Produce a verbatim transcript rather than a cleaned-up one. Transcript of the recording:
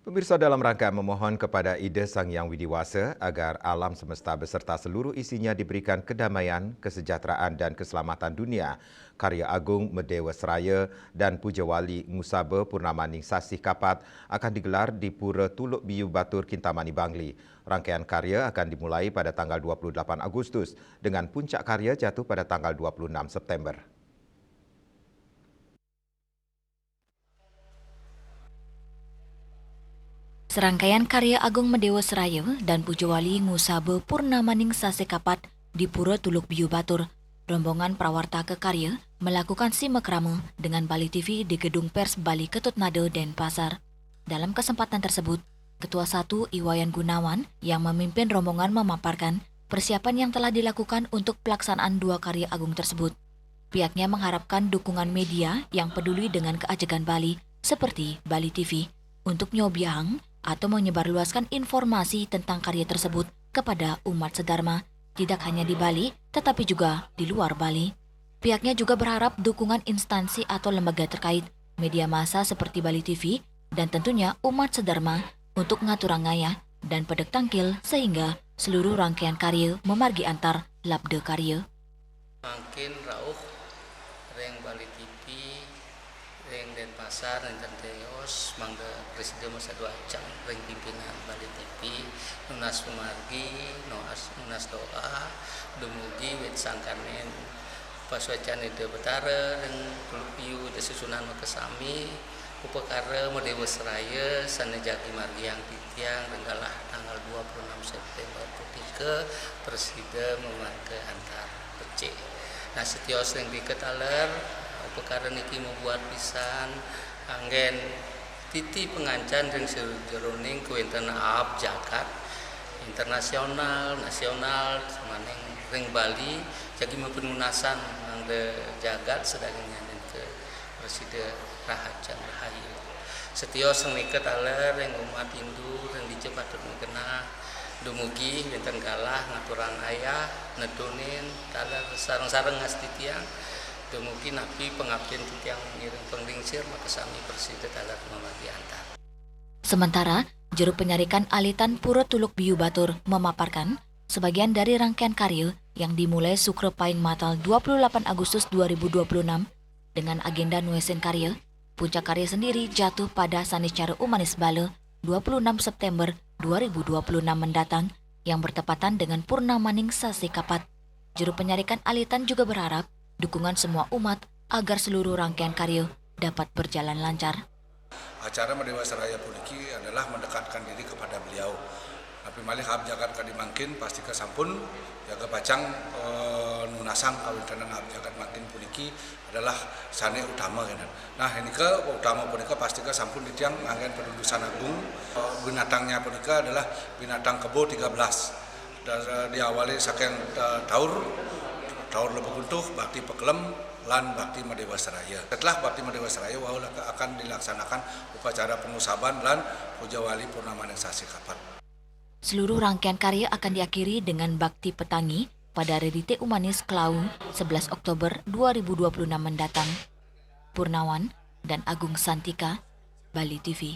Pemirsa, dalam rangka memohon kepada Ida Sang Hyang Widi Wasa agar alam semesta beserta seluruh isinya diberikan kedamaian, kesejahteraan, dan keselamatan dunia, karya agung Medewa Seraya dan Puja Wali Ngusaba Purnamaning Sasih Kapat akan digelar di Pura Tuluk Biu Batur, Kintamani, Bangli. Rangkaian karya akan dimulai pada tanggal dua puluh delapan Agustus, dengan puncak karya jatuh pada tanggal dua puluh enam September. Serangkaian karya agung Medewa Seraya dan Puja Wali Ngusaba Purnamaning Sasih Kapat di Pura Tuluk Biu Batur, rombongan prawartaka karya melakukan simakrama dengan Bali T V di Gedung Pers Bali Ketut Nada, Denpasar. Dalam kesempatan tersebut, Ketua satu I Wayan Gunawan yang memimpin rombongan memaparkan persiapan yang telah dilakukan untuk pelaksanaan dua karya agung tersebut. Pihaknya mengharapkan dukungan media yang peduli dengan keajegan Bali seperti Bali T V untuk nyobiahang atau menyebarluaskan informasi tentang karya tersebut kepada umat sedharma, tidak hanya di Bali, tetapi juga di luar Bali. Pihaknya juga berharap dukungan instansi atau lembaga terkait, media massa seperti Bali T V, dan tentunya umat sedharma untuk ngaturang ngayah dan pedek tangkil, sehingga seluruh rangkaian karya memargi antar labda karya. Mangkin rauh ring Bali T V, ring Denpasar, ring Tentios, mangda prasida masadu ajeng ring pimpinan Bali T V, nunas pamargi, nunas, nunas doa, dumugi wit sangkaning pasuecan Ida Betara ring Tuluk Biu Ida Sesuhunan makasami, upakara Medewa Seraya sane jagi margiang titiang ring galah tanggal dua puluh enam September punika prasida mamargi antar becik. Nah, setios ring drika taler, upakara niki mabuat pisan anggen titi pangancan ring sajeroning kawenten aab jagat internasional, nasional, samaning ring Bali, jagi mapinunasan mangda jagat sadaging nyanin ka prasida rahayu rahayu. Setios ring nika taler ring umat Hindu, ring dija patut magenah, dumugi wenten galah ngaturang ayah, nedunin taler sareng-sareng ngastitiang, dumugi napi pangaptin titiang ngiring panglingsir makasami prasida taler mamargi antar. Sementara, Juru Penyarikan Alitan Pura Tuluk Biu Batur memaparkan, sebagian dari rangkaian karya yang dimulai Sukra Paing Matal dua puluh delapan Agustus dua ribu dua puluh enam dengan agenda nuesin karya, puncak karya sendiri jatuh pada Saniscara Umanis Bala dua puluh enam September dua ribu dua puluh enam mendatang yang bertepatan dengan Purnamaning Sasih Kapat. Juru Penyarikan Alitan juga berharap dukungan semua umat agar seluruh rangkaian karya dapat berjalan lancar. Acara Medewa Seraya puniki adalah mendekatkan diri kepada beliau. Napi malih aab jagat kadi mangkin pastika sampun jaga pacang, eh, nunasang kawentenan aab jagat mangkin puniki adalah sane utama kenten. Nah, nika utama punika pastika sampun titiang nganggen padudusan agung. Eh, binatangnya punika adalah binatang kebo tiga belas. Dan, eh, diawali saking, eh, taur, taur Lebuh Guntuh, bakti pakelem, lan bakti Medewa Seraya. Setelah bakti Medewa Seraya, wau laka-, akan dilaksanakan upacara pangusaban lan puja wali purnamaning sasih kapat. Seluruh rangkaian karya akan diakhiri dengan bakti petangi pada Redite Umanis Klau, sebelas Oktober dua ribu dua puluh enam mendatang. Purnawan dan Agung Santika, Bali T V.